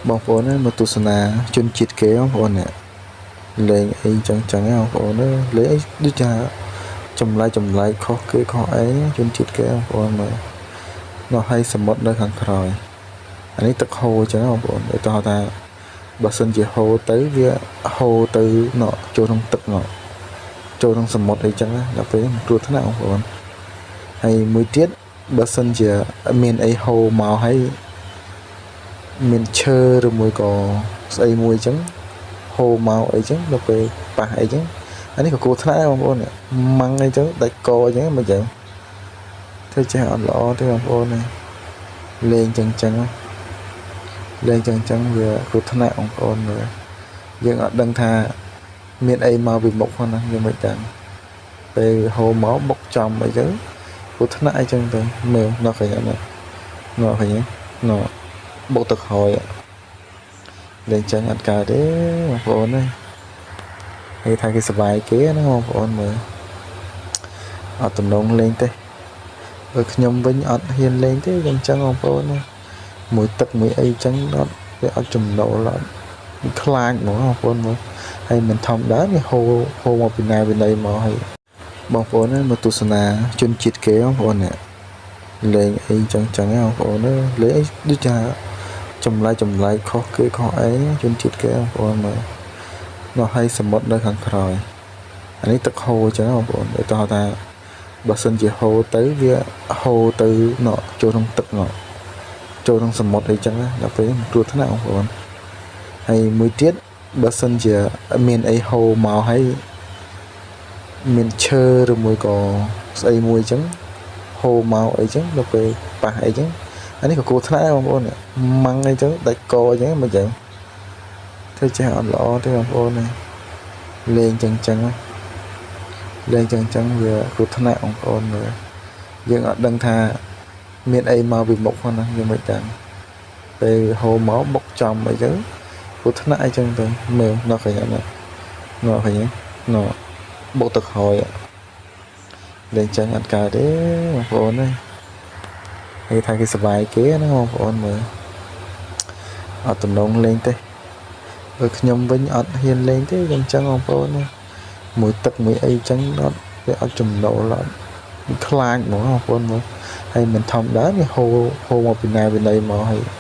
បងប្អូនណាមកទស្សនាជនជាតិគេបងប្អូននេះលេងអីចឹងចឹងណាបងប្អូនណាលេងអីដូចថាចម្លែកចម្លែកខុសគេខុសអីជនជាតិគេបងប្អូនមើលនោះឲ្យសមុទ្រនៅខាងក្រោយអានេះទឹកហូរចឹងបងប្អូនឧទាហរណ៍ថាបើសិនជាហូរទៅវាហូរទៅណោចូលក្នុងទឹកណោចូលក្នុងសមុទ្រអីចឹងណាដល់ពេលគ្រោះថ្នាក់បងប្អូនហើយមួយទៀតបើសិនជាមានអីហូរមកហើយ មានឈើឬមួយក៏ស្អីមួយអញ្ចឹងហូរមកអីចឹងដល់ពេលប៉ះអីចឹងអានេះក៏គ្រោះថ្នាក់ដែរបងប្អូនម៉ាំងអីចឹងដាច់កអញ្ចឹងមិនចឹងធ្វើចេះអត់ល្អទេបងប្អូនណាលេងចឹងចឹងលេងចឹងចឹងវាគ្រោះថ្នាក់បងប្អូនមើលយើងអត់ដឹងថាមានអីមកពីមុខផងណាយើងមិនដឹងពេលហូរមកបុកចំអីចឹងគ្រោះថ្នាក់អីចឹងទៅមើលដល់ឃើញអត់ណោះឃើញណោះបុកទឹកក្រោយលេងចឹងអត់កើតទេបងប្អូនណាគេថាគេសប្បាយគេណាបងប្អូនមើលអត់ទំនងលេងទេបើខ្ញុំវិញអត់ហ៊ានលេងទេខ្ញុំចឹងបងប្អូនណាមួយទឹកមួយអីចឹងអត់វាអត់ចំណូលអត់ខ្លាចហ្មងបងប្អូនមើលហើយមិនធម្មតាវាហូរហូរមកពីណាពីណីមកហើយបងប្អូនណាមកទស្សនាជនជាតិគេបងប្អូននេះលេងអីចឹងចឹងណាបងប្អូនណាលេងអីដូចថាចម្លែកចម្លែកខុសគេខុសអីជនជាតិគេបងប្អូនមើលនោះឲ្យសមុទ្រនៅខាងក្រោយអានេះទឹកហូរចឹងបងប្អូនឧទាហរណ៍ថាបើសិនជាហូរទៅវាហូរទៅណោចូលក្នុងទឹកណោចូលក្នុងសមុទ្រអីចឹងណាដល់ពេលគ្រោះថ្នាក់បងប្អូនហើយមួយទៀតបើសិនជាមានអីហូរមកហើយមានឈើឬមួយក៏ស្អីមួយចឹងហូរមកអីចឹងដល់ពេលប៉ះអីចឹងអានេះក៏គ្រោះថ្នាក់ដែរបងប្អូនម៉ាំងអីចឹងដាច់កអញ្ចឹងមិនចឹងធ្វើចេះអត់ល្អទេបងប្អូនណាលេងចឹងចឹងលេងចឹងចឹងវាគ្រោះថ្នាក់បងប្អូនមើលយើងអត់ដឹងថាមានអីមកពីមុខផងណាយើងមិនដឹងពេលហូរមកបុកចំអីចឹងគ្រោះថ្នាក់អីចឹងទៅមើលដល់ឃើញអត់ណោះឃើញណោះបុកទឹកក្រោយលេងចឹងអត់កើតទេបងប្អូនណាគេថាគេសប្បាយគេណាបងប្អូនមើលអត់ទំនងលេងទេបើខ្ញុំវិញអត់ហ៊ានលេងទេខ្ញុំចឹងបងប្អូនណាមួយទឹកមួយអីចឹងអត់វាអត់ចំណូលអត់ខ្លាចហ្មងបងប្អូនមើលហើយមិនធម្មតាវាហូរហូរមកពីណាពីណីមកហើយ។